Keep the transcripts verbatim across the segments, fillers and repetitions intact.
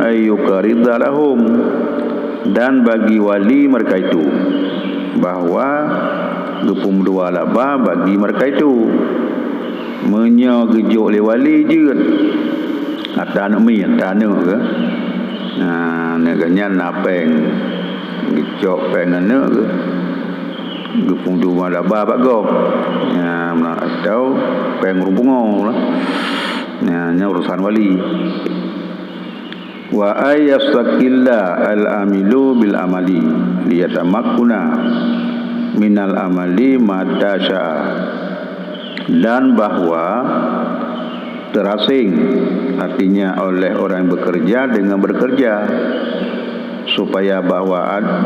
ay yuqarida lahum, dan bagi wali mereka itu, bahwa geupeumeudu'a laba bagi mereka itu. Meunyoe geujok lé wali jeuet, ata aneuk miet, ata aneuk geuh. Nah, aneuk geuh nyan na péng, geucok péng aneuk geuh, geupeumeudu'a laba bak gob. Nah, atau péng ureuëng pungo lah. Nah, nyan urusan wali. Wa ay yastaqilla al-amilu bil amali liyatamakkuna minal amali mata syaa, dan bahwa terasing, artinya oleh orang yang bekerja dengan bekerja, supaya bahwa ad-,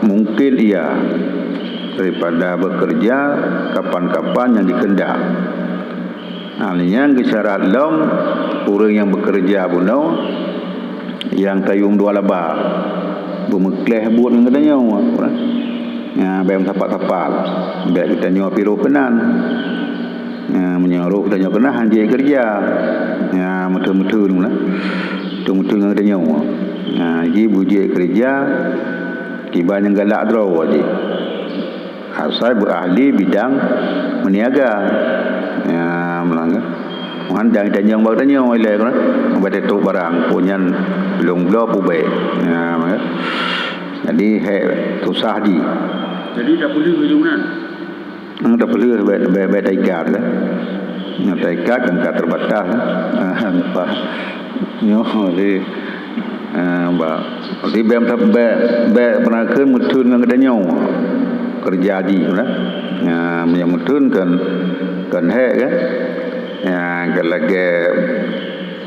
mungkin ia daripada bekerja kapan-kapan yang dikehendak. Ha, nyan geusyarat lom ureuëng nyang beukeureuja bunoe nyang tayue dua laba, beumeukleh buet ngon geutanyoe. Nya, bèk meusapat-sapat, bèk geutanyoe piroh keunan. Nya, meunyoe roh geutanyoe keunan han jeuet keureuja, nya, meutheun-meutheun lah. Meutheun-meutheun ngon geutanyoe. Nya, jih beujeuet keureuja kiban nyang galak droe jih. Asai beuahli bidang meuniaga. Ya, meunan. Meuhan dang tanyong bak tanyoe ilèe kan. Bak teutôp barang, peue nyan lôn bloe peue bèk. Ya, meunan. Jadi, hék susah jih. Jadi, tapeuleueh lé meunan? Hmm, tapeuleueh bèk, bèk, bèk taikat lah. Nyoe taikat kan ka teubatas. Ah, lupa. Nyoe, jadi, ah, ba-, jadi bèk, bèk, bèk peureunah kheun meutheun ngon geutanyoe. Keureuja jih, nah. Nyan, meunyoe meutheun kan, kan hék kan. Nyan, kan lagèe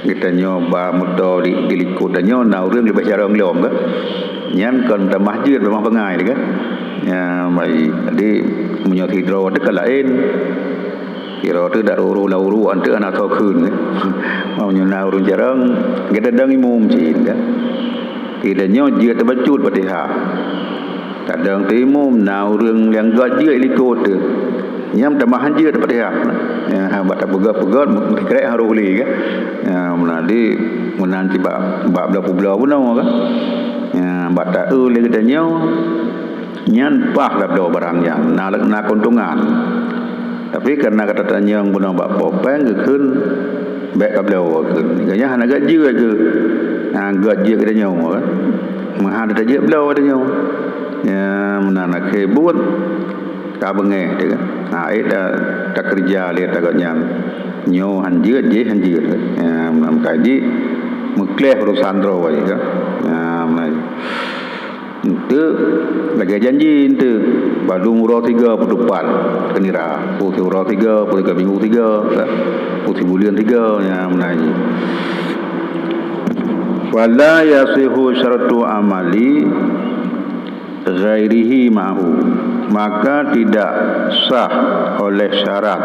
geutanyoe ba moto di, di likot tanyoe na ureueng leubeh carông lom kan. Nyan kon tamah jeuet, tamah bangai kan. Nyan, baik. Jadi, meunyoe sidroe teuh ka laén. Sidroe teuh dak ruru lam ureueng teuh hana soe kheun, kan. Meunyoe na ureueng carông, geutanyoe imum cit, kan. Geutanyoe jeuet tabacut Fatihah. Kadang teuh imum na ureueng nyang gèt jeuet likot teuh. Nyan tamah jeuet Fatihah. Ya, bak tapeugöt-peugöt, meukrek harôh lé, kan. Ya, meunan di, meunan cit bak, bak bloe peubloe bunoe, kan. Ya, bak taeu lé geutanyoe, nyan paih tabloe barang nyan, na, na keuntungan. Tapi, kareuna ka tatanyong bunoe bak po péng, geukheun bèk tabloe, geukheun. Gobnyan hana gèt jeuet geuh. Nah, gèt jeuet geutanyoe, kan. Meuhan tajeuet bloe geutanyoe. Ya, meunan akhé buet ka beungèh teuh, kan. Nah, ék ta-, takeureuja lé ata gobnyan. Nyoe han jeuet, jéh han jeuet. Ya, meunan meukaji meukleh urosan droe, kan. Ya, meunan. Enteuk lagèe janji enteuk, padum uroe tiga peutupat keunira, peue uroe tiga, peue tiga minggu tiga, peue sibuleuen tiga, nyan meunan jih. Fala yasihu syartu amali ghairihi ma'ahu, maka tidak sah oleh syarat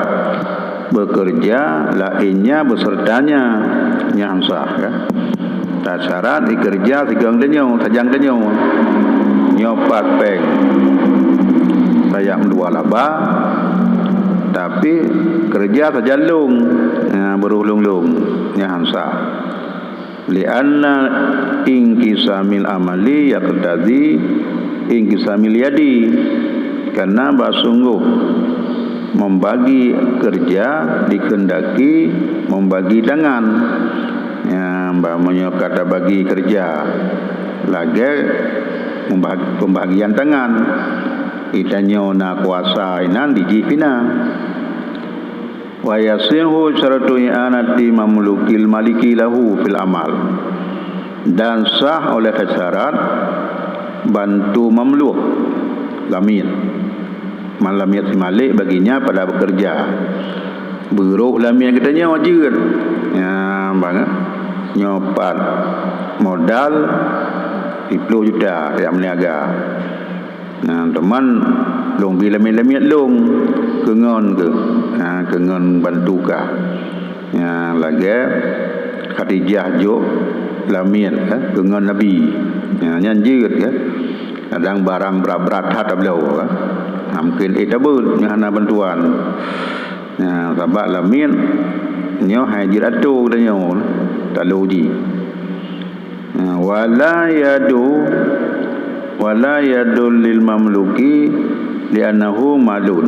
bekerja lainnya besertanya, nyan sah, kan? Tasyarat dikeureuja sigoe tanyoe, sajan tanyoe. Nyoe pat péng, tajak meudua laba, tapi keureuja sajan lôn, na, beurôh lôn-lôn, nyan sah. Lianna inqisamil amali yaqtadi inqisamil yadi, karena bah sungguh membagi kerja dikehendaki membagi tangan. Ya, bah meunyoe ka tabagi kerja lagèe pembah-, pembagian tangan, geutanyoe na kuasa inan, di jih pih na. Wa yasihu syartu i'anati mamlukil maliki lahu fil amal. Dan sah oleh syarat bantu mamluk, lamiet. Man lamiet si malik baginya pada bekerja. Beurôh lamiet geutanyoe jeuet. Ya, bangat. Nyoe pat modal siplôh juta tajak meuniaga. Nah, teuma lôn bi lamiet-lamiet lôn keu ngon keu, ha, keu ngon bantu kah. Nya, lagèe Khadijah jok lamiet, ha, keu ngon Nabi. Nya, nyan jeuet, ya. Kadang barang brat-brat that tabloe, ha. Nah, mungkin ék tabeuet, nyan hana bantuan. Nya, sabab lamiet nyoe hai jeuet atô geutanyoe, talo jih. Wala yadu, wala yadul lil mamluki li'annahu malun.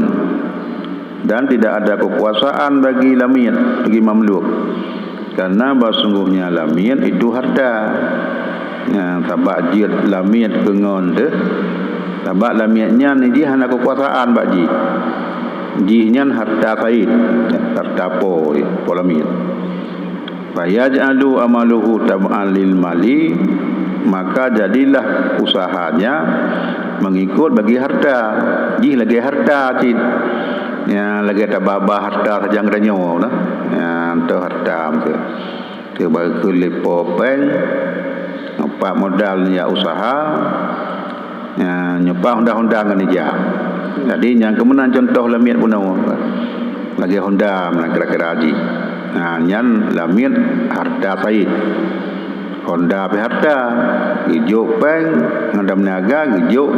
Dan tidak ada kekuasaan bagi lamiet, bagi mamluk. Karena bahsungguhnya lamiet itu harta. Nah, sabab jeuet lamiet keu ngon deh. Sabab lamiet nyan jih hana kekuasaan bak jih. Jih nyan harta said, harta po, po lamiet. Fayaj'alu amaluhu tab'an lil mali, maka jadilah usahanya mengikut bagi harta. Jih lagèe harta cit. Ya, lagèe tababa harta sajan geutanyoe lah. Ya, tu harta meuke. Teuba keu lé po péng, nyoe pat modal nijak usaha, ya, nyoe pat honda-honda ngon ijak. Jadi, nyang keu meunan contoh lamiet bunoe. Lagèe honda meunan kira-kira jih. Nah, nyan lamiet harta said. Honda pih harta, geujok péng ngon tameunaga, geujok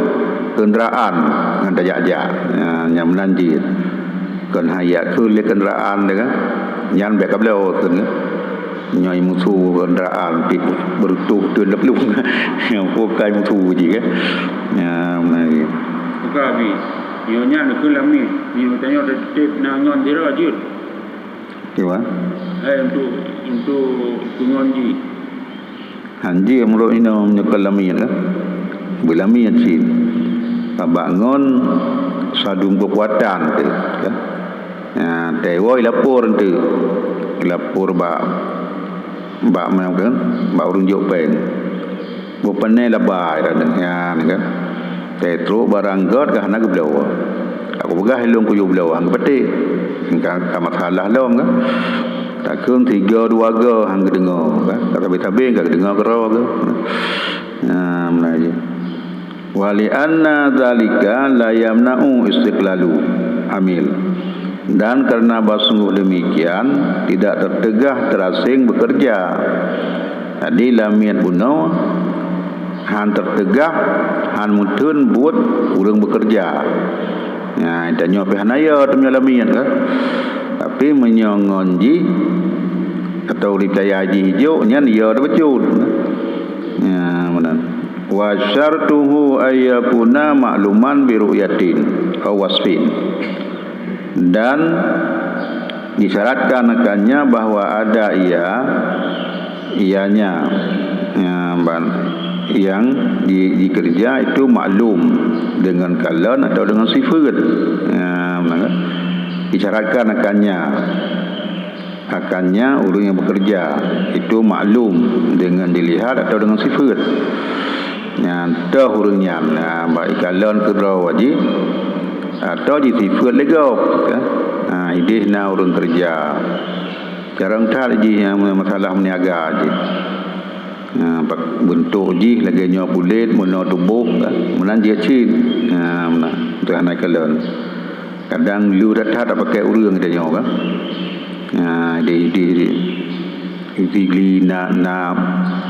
keundaraan ngon tajak-jak. Nah, nyan meunan jih. Kon hana keu lé keundaraan teuh kan. Nyan bèk kabloe kheun kan. Nyoe musu keundaraan pih beureutoh thôn lam plueng. Nyang bukai musu jih kan. Nyan meunan jih. Bukan habis. Nyoe nyan keu lamiet. Nyoe tanyoe teutep na ngon sira jeuet. Kiban? Hai untuk, untuk peungon jih. Hanjeuet meunurot inong nyoe keu lamiet lah. Beulamiet cit. Sabab ngon sadum keukuatan teuh, ya. Ya, teuwoe lapor teuh. Lapor bak, bak mana kan? Bak ureueng jok péng. Beupané laba nyan kan. Teutrok barang gèt ka hana geubloe. Ka kupeugah ilôn kuyue bloe han geupatéh. Ka, ka masalah lom kan. Takheun sigoe dua goe han geudeungoe kan. Ka sabe-sabe ka geudeungoe keudroe kan. Nah, meunan jih. Wa li anna dzalika la yamna'u istiqlalu amil. Dan karena bahsungguh demikian, tidak tertegah terasing bekerja. Jadi, lamiet bunoe han teuteugah, han meutheun buet ureueng beukeureuja. Nah, tanyoe pih hana yo teumanyong lamiet kan. Tapi meunyoe ngon jih, atau ureueng peucaya jih jok, nyan yo teuh bacut. Nah, meunan. Wa syartuhu ayyakuna ma'luman bi ru'yatin aw wasfin. Dan disyaratkan akannya bahwa ada ia, ianya, ya, ban-, yang di, dikeureuja itu maklum dengan kalon atau dengan sifeut. Ya, maka disyaratkan akannya, akannya ureueng nyang beukeureuja itu maklum dengan dilihat atau dengan sifeut. Nyan toh ureueng nyan, nah, bak ikalon keudroe jih, atau jisifeut lé gob, kan? Nah, ideh na ureueng keureuja. Carông that jih nyang masalah meuniaga jih. Nah, bak beuntok jih lagèe nyoe kulét, meunoe tuboh, kan? Meunan jeuet cit. Nah, meunan. Teuh hana ikalon. Kadang le that-that tapakèk ureueng geutanyoe, kan? Nah, di, di, di, di, di, na, na,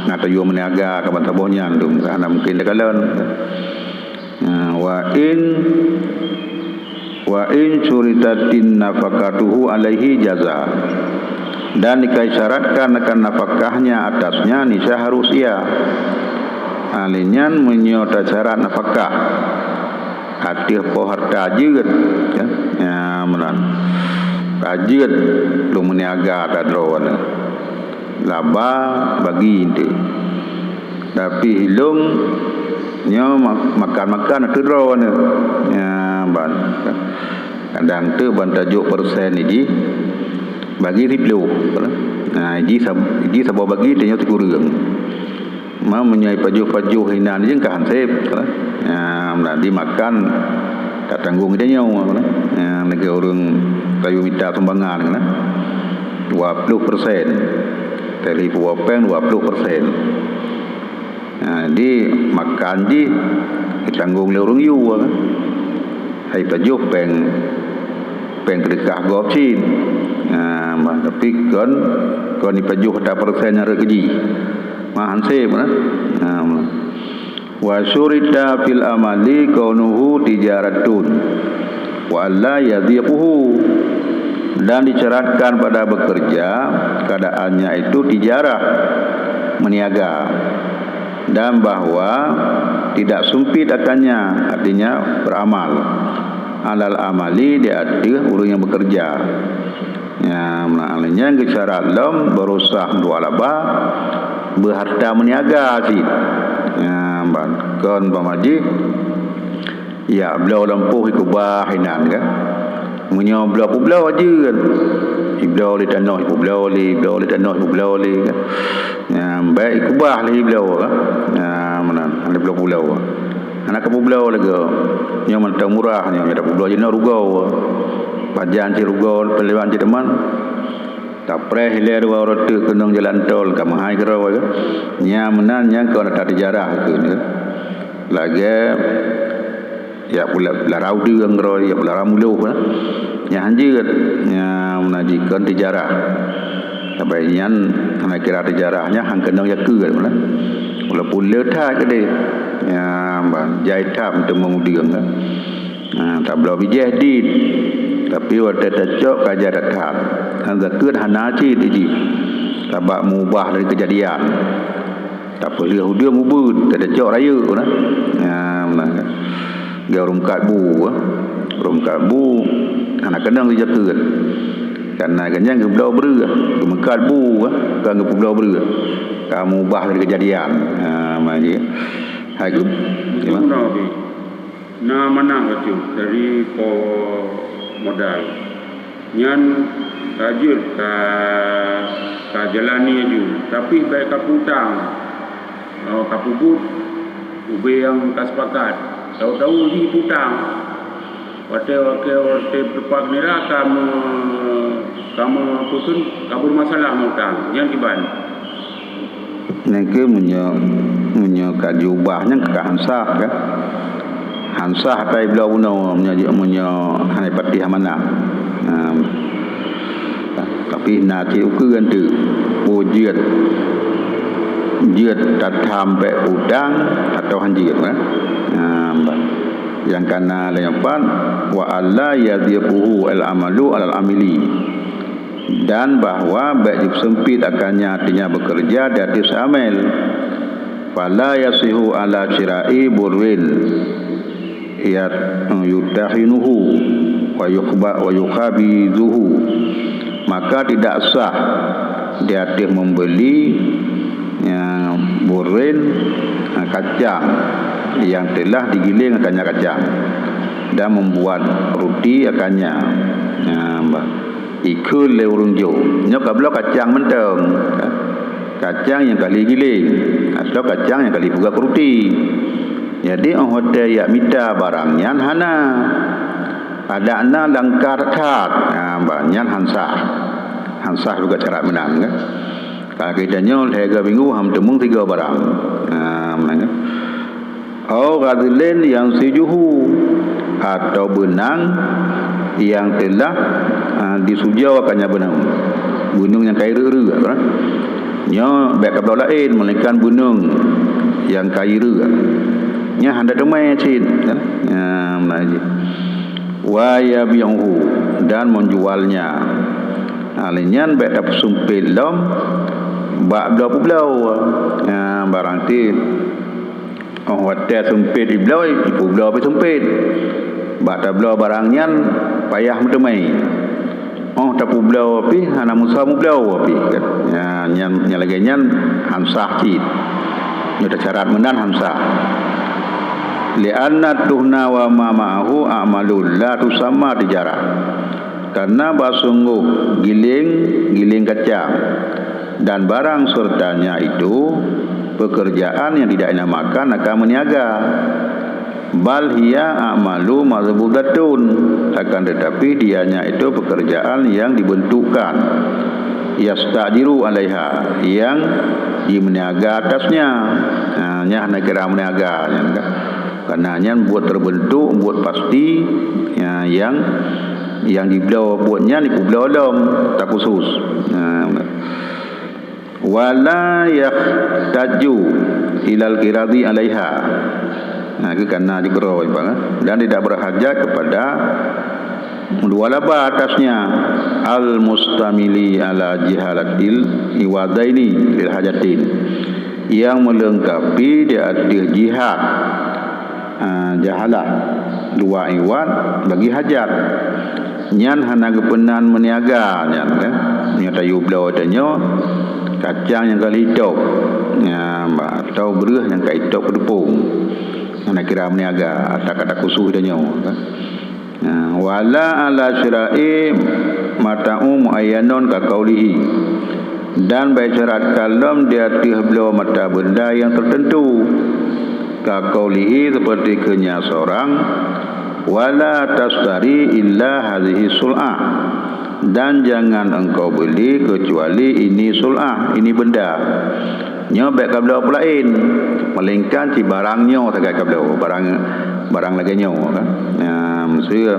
na tayue meuniaga ka ban saboh nyan dum, kan? Hana mungken takalon. Nah, wa in, wa in syuritatin nafaqatuhu alaihi jaza. Dan dikaisyaratkan akan nafakahnya atasnya, niscaya harus ia. Ahli nyan meunyoe tasyarat nafakah ateueh po harta jeuet, ya, ya, meunan. Ka jeuet lôn meuniaga ata droe nyoe. Laba bagi eunteuk. Tapi ilôn nyoe ma-, makan-makan ateueh droe nyoe. Ya, ban. Kadang teuk ban tajok persen jih bagi siplôh. Nah, jih sab-, jih saboh bagi tanyoe sikureueng. Ma meunyoe ipajoh-pajoh inan jih ka han sép. Nah, meunan dimakan tatanggong tanyoe. Nah, lagèe ureueng tayue mita sumbangan, nah. Dua ploh persen. Dari puwoe péng dua ploh persen. Nah, jadi makan jih ditanggong lé ureueng yue, kan. Hai pajoh péng, péng seudeukah gob cit. Nah, bah, tapi kon, kon ipajoh ata persen nyang rhot keu jih. Mah han sép, nah. Nah, wa syurita fil amali kaunuhu tijaratun wa alla yadhiquhu. Dan disyaratkan pada bekerja, keadaannya itu tijarah, meuniaga. Dan bahwa tidak sempit akannya, artinya beramal, alal amali, di ateueh ureuëng nyang bekerja. Ya, meunan nyang geusyarat lom beurusah dua laba, beuharta meuniaga cit. Ya, ban kon bak majih, ya, bloe lampôh ikeubah inan kan. Meunyoe bloe peubloe jeuet, ibloe lé tanoh, ibloe lé, ibloe lé tanoh, ibloe lé kan. Ya, baik ikeubah lé ibloe kan. Ya, meunan, lé bloe peubloe. Hana kapeubloe lagée nyoe mantong murah nyoe, mita peubloe jinoe rugoe. Pajan cit rugoe, peulewan cit teuma. Tapreh ilée dua uroe teuk keunong jalan tol, ka meuhai keudroe. Nya meunan nyang kon ata teujarah keu nyoe. Lagée yak pula larau deueng keudroe, yak pula ramulôh. Nya hanjeuet, nya meunan jikon teujarah. Sabai nyan hana kira teujarah nyan han keunong jakeue meunan. Walaupun le that keudeh. Nya ban jai that meuteumong deueng kan. Ha, tabloe bijéh dit, tapi watée tacok ka jai that-that. Hana zakeuet hana cit jih. Sabab meubah dari keujadian. Tapeuleueh udeueng ubeuet, tacok rayeuk na. Ha, meunan kan. Geu ureuëng kat bu, eh. Ureuëng kat bu hana keunong geujakeuet. Karena geuhnyan geubloe breueh, geumeukat bu, eh, kon geupeubloe breueh. Ka meubah dari keujadian. Ha, meunan jih. Hai geuh. Beutôi meunoe, Abi. Na manah bacut dari po modal. Nyan ka jeuet ka, ka jalani laju, tapi bék kapeutang, eh, kapeubuet ubé nyang kasepakat. Tahu-tahu jih peutang. Watée, watée, watée teupat nira ka me-, ka meupeusun, ka beureumasalah meutang. Nyan kiban. Nyan keuh meunyoe, meunyoe ka jiubah nyan ka han sah kan. Han sah tai bloe bunoe meunyoe, meunyoe hana patéh amanah. Nah, tapi na cit ukeue teuk, peue jeuet, jeuet tatham bék utang atawa han jeuet kan. Nah, nyang kana lé nyoe pat, wa alla yadhiquhu al amalu alal amili. Dan bahwa bék jipeuseumpit akannya, artinya bekerja di atas amel. Fala yasihu ala syira'i burrin yat-, yutahinuhu wa yukhba-, wa yukhabizuhu. Maka tidak sah di atas membeli, ya, burrin, ya, kacang yang telah digiling akannya kacang dan membuat roti akannya. Ya, bah. Ikheun lé ureuëng jok. Nyoe ka bloe kacang mantong, kan? Kacang nyang ka lheueh giling, atau kacang nyang ka lheueh peugah keu ruti. Jadi, óh watée jak mita barang nyan hana. Adak na langkah that, nah, ba-, nyan han sah. Han sah juga cara meunan, kan? Ka geutanyoe lhée go minggu han teumeung sigoe barang. Nah, meunan, kan? Au ghazlin yansijuhu, atau beunang nyang teulah, ah, disujoe akannya beunang. Beunang nyang ka ireuek-reuek, kan? Nyoe bék ka bloe laén, melainkan beunang nyang ka ireuek. Nyan hana teumé cit, kan? Nyan, meunan jih. Wa yabi'uhu, dan menjualnya. Nah, lé nyan bék tapeusumpét lom bak bloe peubloe. Nah, barang ti Óh watée sumpét ibloe, ipeubloe pih sumpét. Bak tabloe barang nyan payah meuteumé. Óh tapeubloe pih hana meusoe meubloe pih. Nyan, nyan, nyang lagée nyan han sah cit. Nyoe tasyarat meunan han sah. Li'anna tuhna wa ma ma'ahu a'malun la tusamma tijarah. Karena bahsunggoh giling, giling kacang, dan barang sertanya itu pekerjaan yang tidak dinamakan akan meniaga. Bal hiya a'malu madhbudatun, akan tetapi dianya itu pekerjaan yang dibentukkan, yasta'jiru 'alaiha, yang jimeunaga atasnya. Nah, nyan hana kira meunaga nyan kan. Karena nyan buet terbentuk, buet pasti, ya, yang, yang jibloe buet nyan ipeubloe lom, takhusus. Nah, wala yahtaju ilal qiradi 'alaiha. Nah, keu kana jikeuroi, Bang, eh. Dan tidak berhajat kepada dua laba atasnya, al mustamili ala jihalatil iwadaini lil hajatin. Nyang meulengkapi di ateueh jihad, ah, jahalah, dua iwat bagi hajat. Nyan hana geupeunan meuniaga nyan, kan? Nyoe tayue bloe tanyoe, kacang nyang ka lheueh itôb, nyan, bah, atau breueh nyang ka itôb keuteupông. Hana kira meuniaga, ata ka takhusus tanyoe, kan? Nah, wala ala syira'i mata'u muayyanun ka qaulihi. Dan bék syaratkan lom di ateueh bloe mata beunda nyang teuteuntu. Ka qaulihi, seperti keu nya seurang, wala tashtari illa hadhihi sul'ah. Dan jangan engkau beli kecuali ini sul'ah, ini beunda. Nyoe bék kabloe peulaén, melainkan cit barang nyoe sagai kabloe, barang, barang lagée nyoe, kan. Nah, meuseu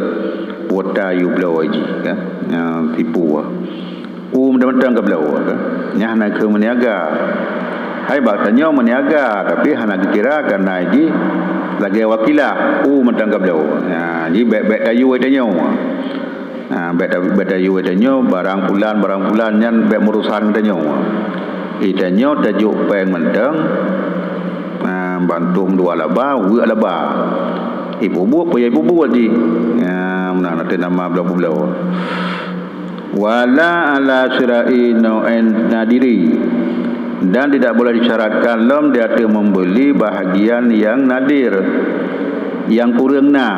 wota yue bloe jih, kan. Nah, tipu. U mantong-mantong kabloe, kan. Nyan hana keu meuniaga. Hai bak tanyoe meuniaga, tapi hana geukira kareuna jih lagée wakilah, u mantong kabloe. Nah, jih bék-bék tayue tanyoe. Ha, bék ta-, bék tayue tanyoe barang pulan, barang pulan nyan bék meurusan tanyoe. Itanyoe tajok péng mantong, ha, bantueng dua laba, weuek laba. Ipubuet peue ipubuet jih. Ha, meunan, ateueh nama bloe-bloe. Wala ala syira'i nau'in nadiri. Dan tidak boleh disyaratkan lom di ateueh membeli bahagian yang nadir, yang kureueng na,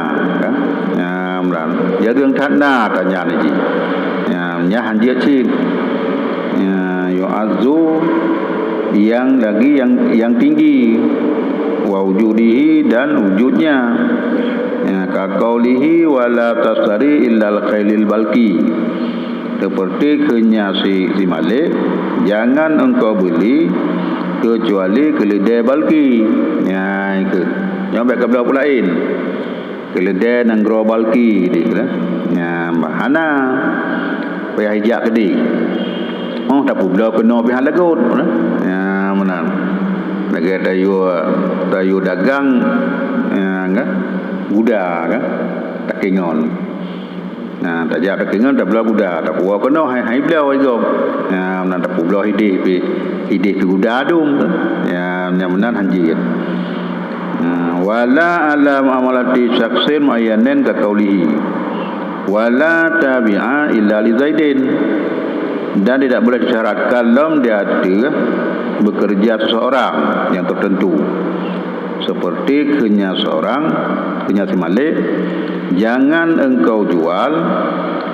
kan? Nyan, meunan. Jareueng that na tanyan jih. Nyan, nyan han jeuet cit. Nyan, yu'azzu yang lagi yang, yang tinggi. Wa wujudihi dan wujudnya. Nyan, ka qaulihi wala tashtari illal khailil balqi. Seperti keu nya si, si Malik, jangan engkau beli kecuali keuleudée Balqi. Nyan keuh. Nyoe bék kabloe peulaén. Keuleudée nanggroe Balqi di keuh. Nyan bah hana. Payah ijak keudeh. Oh, tapeubloe keunoe pih han lagot. Nyan meunan. Lagée tayue, tayue dagang, nyan kan. Guda kan. Takengon. Nah, tajak takengon tabloe guda, tapuwoe keunoe hai, hai bloe gob. Nah, meunan tapeubloe idéh pih, idéh pih guda dum. Ya, nyan meunan han jeuet. Nah, wala ala muamalati syakhsin muayyanin ka qaulihi. Wala tabi'a illa li Zaidin. Dan tidak boleh disyaratkan lom di ateueh bekerja seseorang yang tertentu. Seperti keu nya seorang, keu nya si Malik, jangan engkau jual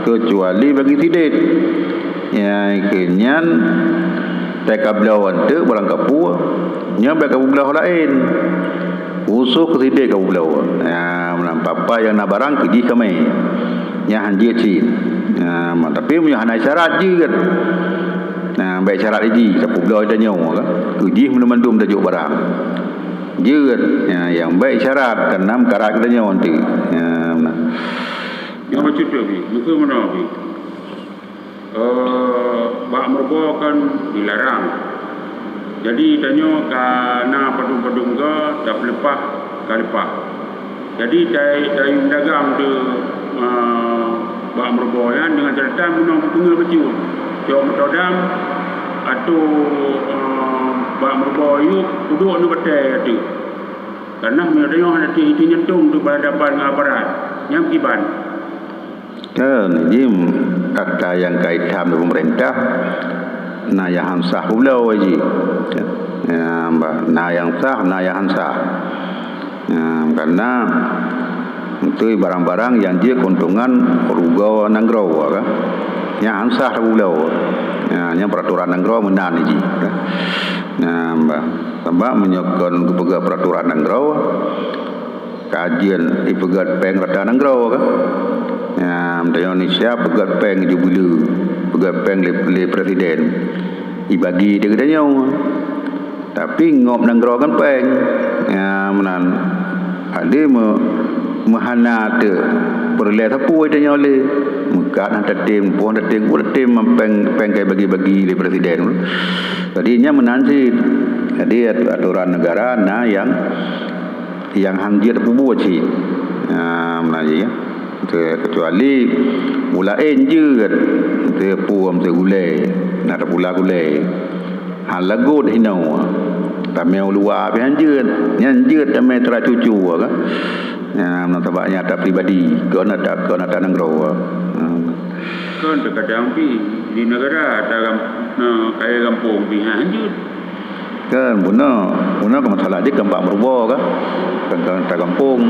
kecuali bagi si Ded. Nyang keu nyan, tai kabloe teuk barang kapue, nyoe bék kapeubloe laén. Khusos keu si Ded kapeubloe. Nah, meunan papa nyang na barang keu jih kamé. Nyan han jeuet cit. Nah, ma-, tapi meunyoe hana syarat jeuet. Nah, bék syarat jih, kapeubloe tanyoe kan. Keu jih mandum-mandum tajok barang. Jeuet, ya, nyang bék syarat, keu nam karat geutanyoe tu. Ya, nah. Nyoe bacut tu, Abi. Meukeue meunoe, Abi. Eh, bak meuruboe kan dilarang. Jadi, tanyoe ka na padum-padum goe, tapeuleupah, ka leupah. Jadi, tai, tai dagang tu, eh, bak meuruboe nyan dengan catatan meunyoe meuteungoh bacut. Cok moto dam, atau, eh, bak meuruboe yub, peuduek nibak batée ateueh. Karena meunyoe tanyoe hana teuh, teuh nyentong tu berhadapan ngon aparat, nyan kiban. Kan, jim, ata nyang ka itam di pemerintah, na nyang han sah pula jih. Ya, bah, na nyang sah, na nyang han sah. Nah, karena beutôi barang-barang nyang jeuet keuntungan rugoe nanggroe, kan. Nyan han sah tapubloe. Nah, nyan peraturan nanggroe meunan jih, kan. Nah, bah, sabab meunyoe kon geupeugah peraturan nanggroe, kajeuen ipeugét péng rata nanggroe, kan. Nah, di Indonesia peugét péng jubilee, peugét péng lé, lé presiden. Ibagi di geutanyoe. Tapi ngop nanggroe kan péng. Ya, meunan. Ade me-, meuhana teuk peureulée sapeue tanyoe lé. Meukat han tatem, peue han tatem, peue tatem péng, péng kai bagi-bagi lé presiden. Jadi, nyan meunan cit. Jadi, atu-, aturan negara na nyang, nyang han jeuet peubuet cit. Ya, meunan cit, ya. Ke-, kecuali bulaén jeuet, teupuem teugulée, na tapula gulée. Han lagot hinoe. Tamé u luwa pih han jeuet. Nyan jeuet tamé atra cucu kan. Nyan sabab nyan atra pribadi, kon atra, kon atra nanggroe. Hmm. Kon teukadang pih di neugara atra gam-, eh, kayèe gampông pih han jeuet. Kan, bunoe, bunoe ka masalah jih kan bak meuruboh kan. Kan, kan atra gampông.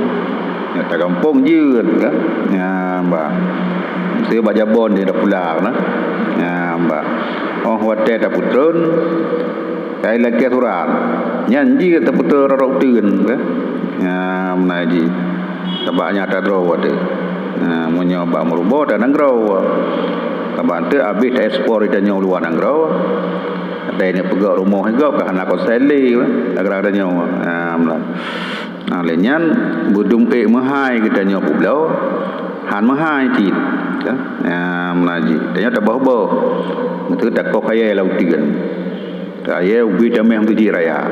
Nyan atra gampông jeuet kan. Nyan bah. Mesti bak jabon jih dah pulang nah. Nyan bah. Oh watèe tapeutreun, kai lakèe surat. Nyan jih tapeutreun rot-rot uteuen kan. Nyan meunan jih. Sabab nyan atra droe teuh. Nyan meunyoe bak meuruboh atra nanggroe. Sabab teuh abéh taekspor geutanyoe u luwa nanggroe. Atra nyoe peugöt rumoh gob ka hana kuasa lé, gara-gara nyoe. Ha, meunan. Ha, lé nyan beudum ék meuhai geutanyoe peubloe, han meuhai cit. Ha, meunan jih. Tanyoe taboh-boh. Beutôi takoh kayèe lam uteuen. Kayèe ubé tamé meujijik raya.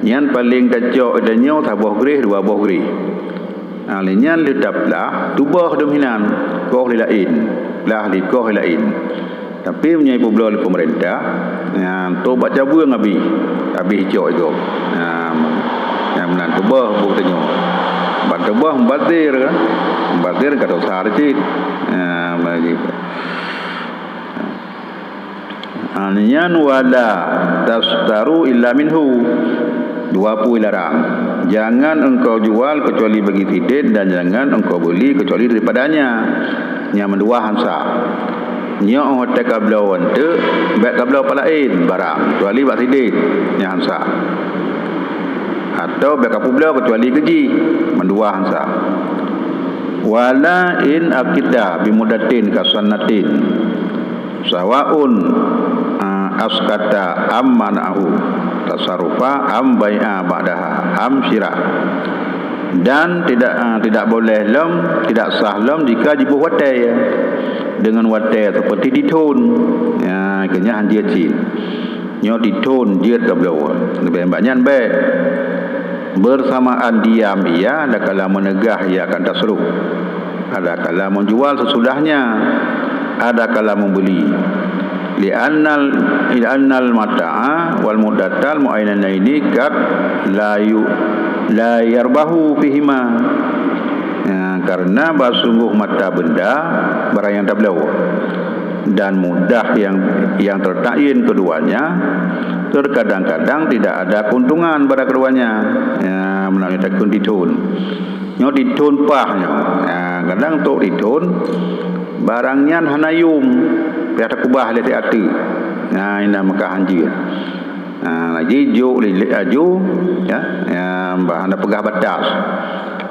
Nyan paleng tacok geutanyoe saboh gréh, dua boh gréh. Ha, lé nyan lheueh taplah, tuboh dum hinan, koh lé laén, plah lé koh lé laén. Tapi meunyoe ipeubloe lé peumeurintah, nyan trok bak cabeueng abéh, abéh icok igob. Nyan, nyan meunan tuboh buet tanyoe. Ban tuboh mubazir kan, mubazir ka dosa cit. Nyan, meunan jih. Ha, nyan wala tasytaru illa minhu. Dua peue larang. Jangan engkau jual kecuali bagi sidéh dan jangan engkau beli kecuali daripadanya. Nyan meudua han sah. Nyoe watèe kabloe eunteuk, bèk kabloe pat laén barang, kecuali bak sidéh, nyan han sah. Atau bèk kapeubloe kecuali keu jih, meudua han sah. Wala in aqada bi muddatin ka sanatin. Sawaun, a, askata am mana'ahu tasarrufa am bai'a ba'daha am syira. Dan tidak, a, tidak boleh lom, tidak sah lom jika jiboh watèe, ya, dengan watèe seperti dithôn. Ya, keu nyan han jeuet cit. Nyoe dithôn jeuet kabloe. Leubèh bak nyan bèk. Bersamaan diam ia, adakala meunegah ia akan tasarruf. Adakala menjual sesudahnya, adakala membeli. Li'annal, li'annal mata'a wal muddatal muayyanaini qad la yu-, la yarbahu fihima. Ya, karena bahwa sungguh mata benda, barang yang tabloe, dan mudah yang, yang tertakyin keduanya, terkadang-kadang tidak ada keuntungan pada keduanya. Ya, meunan takheun dithôn. Nyoe dithôn paih nyoe. Ha, kadang trok dithôn, barang nyan hana yum, payah takubah lé siat teuk. Ha, inan meukahan jeuet. Ha, lagèe jok lé-, lé-, laju, ya, ya, bah hana peugah batas.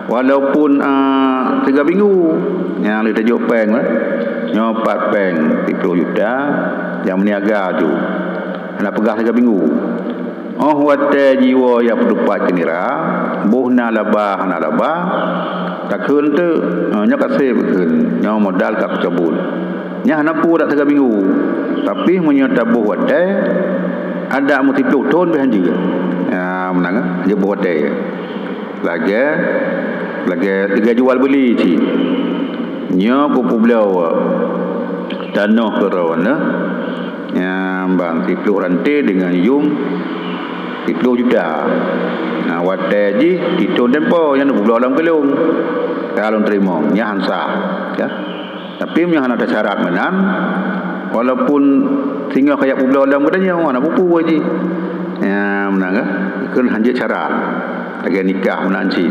Walaupun, a, tiga minggu, nyang lé tajok péng, eh. Nyoe pat péng, siplôh juta, nyang meuniaga laju. Hana peugah tiga minggu. Óh watèe jiwoe jak peutupat keu nira, boh na laba hana laba, takheun teuk, "Nyoe ka sép," kheun, "nyoe modal ka kucabut." Nyan hana peue dak tiga minggu. Tapi meunyoe taboh watèe, adak meusiplôh thôn pih han jeuet. Ya, meunan, jeuet boh watèe. Lagèe, lagèe, lagèe jual beuli cit. Nyoe kupeubloe tanoh keu droeneuh, nyang ban siplôh ranté deungon yum siplôh juta. Nah, watèe jih sithôn tempo nyang neubloe lam keulông. Ka lôn teurimong, nyan han sah, ya. Tapi meunyoe hana tasyarat meunan, walaupun singoh kajak peubloe lam geutanyoe, hana peue-peue jih. Ya, meunan kan? Kheun han jeuet syarat. Lagèe nikah meunan cit.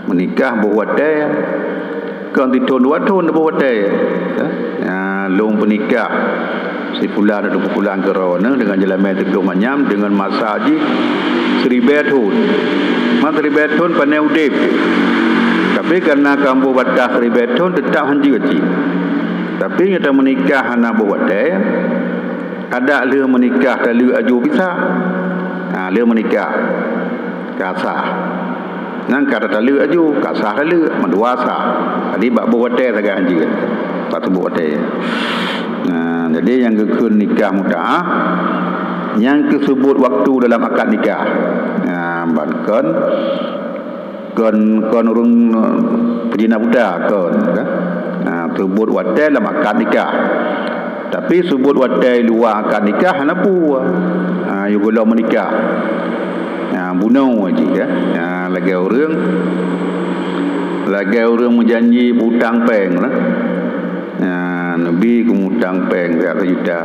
Meunikah boh watèe, kon sithôn dua thôn boh watèe. Ya, ya, lôn peunikah si fulan atau si fulan keudroe nyoe deungon jeulamèe siplôh manyam deungon masa jih siribèe thôn. Man siribèe thôn pane udép. Tapi kareuna ka boh batas siribèe thôn, teutap han jeuet cit. Tapi nyoe tameunikah hana boh watèe, adak lheueh meunikah taleuek aju pisah. Ha, lheueh meunikah ka sah. Nyan ka taleuek aju, ka sah taleuek, mandua sah. Jadi bak boh watèe sagai han jeuet. Bak tuboh watèe. Nah, jadi nyang geukheun nikah mutaah, nyang teuseubut waktu dalam akad nikah. Nah, ban kon, kon, kon ureueng, eh, peuzina buta, kon, kan? Nah, seubut watèe lam akad nikah. Tapi seubut watèe luwa akad nikah, hana peue. Ha, yôh gohlom meunikah. Ha, bunoe jih, ya. Ha, lagèe ureueng, lagèe ureueng meujanji peutang péng lah. Ha, neubi keu mutang péng sijuta.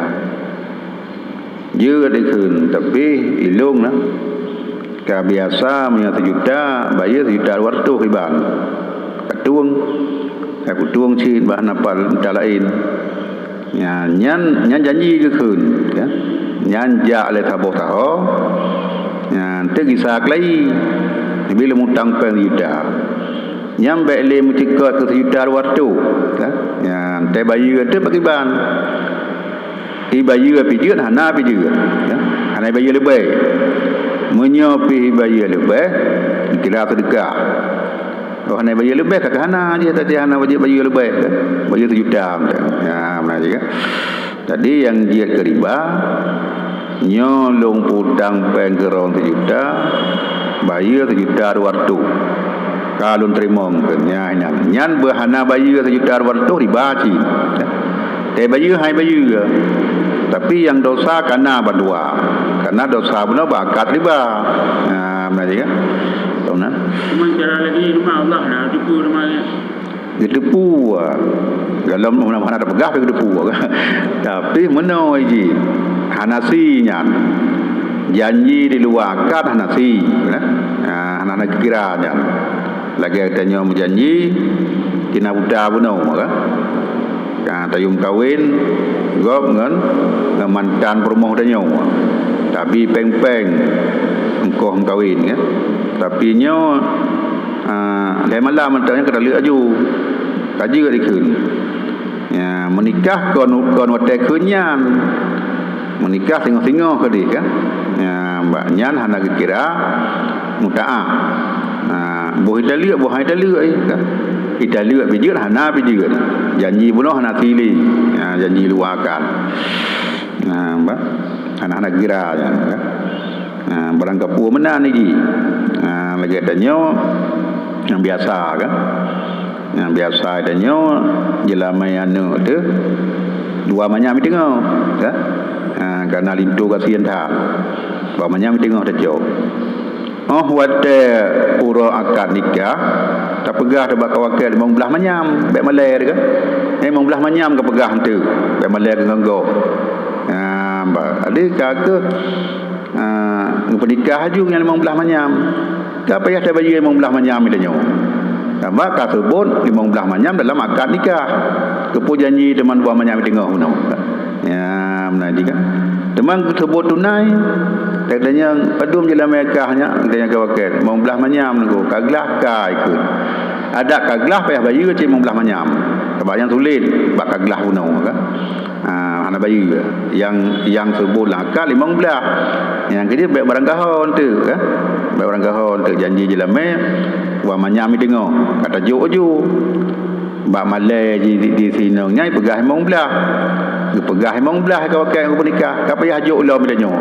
Jeuet dikheun, tapi ilôn lah. Ka biasa meunyoe sijuta, bayeue sijuta dua ratus iban. Katueng, ka kutueng cit bah nafal mita laén. Nyan, nyan, nyan janji geukheun, ya. Nyan jak lé saboh saho. Nyan, teuk gisa keulayi. Bila mutang péng sijuta. Nyan bèk lé meucikot keu sijuta dua ratus, ya. Nyan, teubayeue teuk pakriban. Ibayeue pih jeuet, hana pih jeuet, ya. Hana ibayeue leubeh. Meunyoe pih ibayeue leubeh, dikira seudeukah. Oh, hana ibayeue leubeh, ka hana jih, tadi hana wajéb bayeue leubeh, kan? Bayeue sijuta, misalnya. Ya, beuna jih, kan? Jadi, nyang jeuet keu riba, nyoe lôn peutang péng keu droe sijuta, bayeue sijuta dua ratus. Ka lôn teurimong keu nyan, nyan. Nyan beuhana bayeue sijuta dua ratus, riba cit. Teubayeue hai bayeue. Tapi nyang dosa kana bandua. Karena dosa bunoe bak akad riba. Nah, beuna jih, kan? Beuna. Cuma cara lagi nama Allah dah tipu nama dia. Geuteupeue, ah. Dalam hana, hana tapeugah pih geuteupeue, ah. Tapi meunoe jih, hana sie nyan. Janji di luwa akad hana sie, eh. Ah, hana, hana geukira nyan. Lagèe tanyoe meujanji, tina buta bunoe, kan? Ka tayue meukawen gob ngon, ngon mantan peurumoh tanyoe. Tabi péng-péng, eungkoh meukawen, kan? Tapi nyoe, Ah, lhèe malam mantong nyan ka taleuek aju. Ka jeuet dikheun. Ya, meunikah kon, kon watèe kheun nyan. Meunikah singoh-singoh keudeh kan. Ya, bak nyan hana geukira mutaah. Ah, boh italeuek, boh han italeuek, eh, kan. Italeuek pih jeuet, hana pih jeuet. Janji bunoe hana sie lé. Ya, janji luwa akad. Nah, bah, hana, hana geukira nyan, kan. Nah, barang kapeue meunan jih. Nah, lagèe tanyoe nyang biasa, kan. Nyang biasa tanyoe jeulamèe aneuk teuh dua manyam i teungoh, kan. Nah, karena linto gasien that. Dua manyam i teungoh tacok. Oh, watèe uroe akad nikah, tapeugah teuh bak kawakèe limong blah manyam, bèk malèe teuh kan. Eh, limong blah manyam kapeugah eunteuk, bèk malèe keu ngon gob. Nah, ba, jadi ka keuh, ah, geupeunikah aju ngon limong blah manyam. Ka payah tabayeue limong blah manyam tanyoe. Sabab ka seubot limong blah manyam dalam akad nikah. Keupeue janji teuma dua manyam i teungoh bunoe. Ya, meunan jih kan. Teuma geuseubot tunai, lagèe nyan padum jeulamèe kah nyan, lagèe nyan ka wakèe, limong blah manyam nyoe, ka glah ka ikheun. Adak ka glah payah bayeue cit limong blah manyam. Sabab nyan sulet, bak ka glah bunoe kan. Ha, hana bayeue. Nyang, nyang seubot lam akad limong blah. Nyang keujeuet bèk barangkaho eunteuk kan. Bèk barangkaho eunteuk janji jeulamèe, dua manyam i teungoh, ka tajok aju. Bak malèe jih di, di sinoe nyan peugah limong blah. Geupeugah limong blah ka wakèe geupeunikah. Ka payah jok lom tanyoe.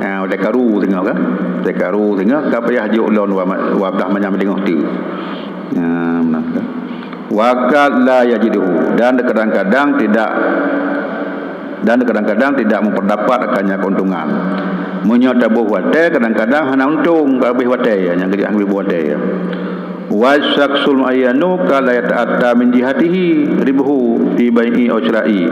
Ha, watèe karu singoh kan? Watèe karu singoh ka payah jok lom dua ma-, dua blah manyam i teungoh teuk. Ha, meunan kan? Wa qad la yajiduhu, dan kadang-kadang tidak, dan kadang-kadang tidak memperdapat akannya keuntungan. Meunyoe taboh watèe, kadang-kadang hana untông, ka habéh watèe, nyang keujeuet habéh watèe. Wa syakhsul muayyanu qad la yata'atta min jihatihi ribhu fi bai'i aw syira'i.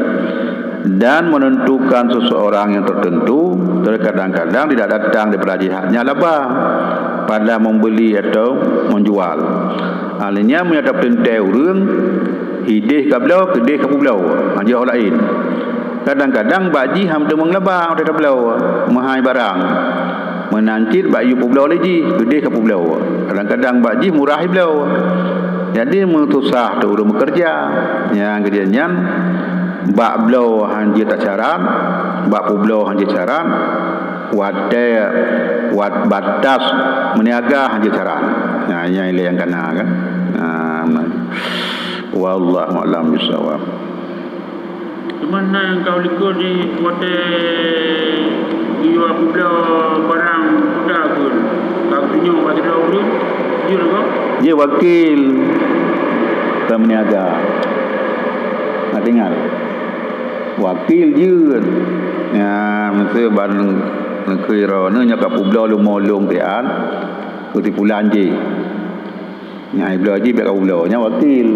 Dan menentukan seseorang yang tertentu terkadang-kadang tidak datang daripada jihadnya laba pada membeli atau menjual. Artinya, meunyoe tapeuteuntèe ureueng, idéh ka bloe, keudéh ka peubloe, hanjeuet laén. Kadang-kadang bak jih han teumeung laba watèe tabloe, meuhai barang. Meunan cit bak yue peubloe lé jih, keudéh ka peubloe. Kadang-kadang bak jih murah jibloe. Jadi, meususah teuh ureueng meukeureuja. Nyang keujeuet nyan, bak bloe hanjeuet tasyarat, bak peubloe hanjeuet syarat, watèe, wat batas meuniaga hanjeuet syarat. Nah, nyan ilèe nyang kana kan. Nah, wallahu a'lam bishawab. Teuma na nyang ka likot di watèe geuyue peubloe barang kuda kheun, ka geutunyok bak sidroe ureueng, jeuet kah? Jeuet wakil ka meuniaga. Na teuingat? Wakil jeuet. Nyan, meuseu ban Neukheun droeneuh nyoe ka peubloe leumo lôn siat, keu si pulan jih. Nyang bloe jih bèk ka peubloe, nyan wakil.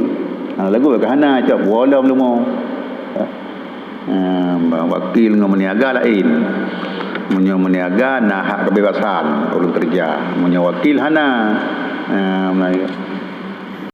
Ha, lagu bèk ka hana, cok buah lom leumo. Ha, wakil ngon meuniaga laén. Meunyoe meuniaga na hak kebebasan ureueng keureuja. Meunyoe wakil hana. Ha, meunan.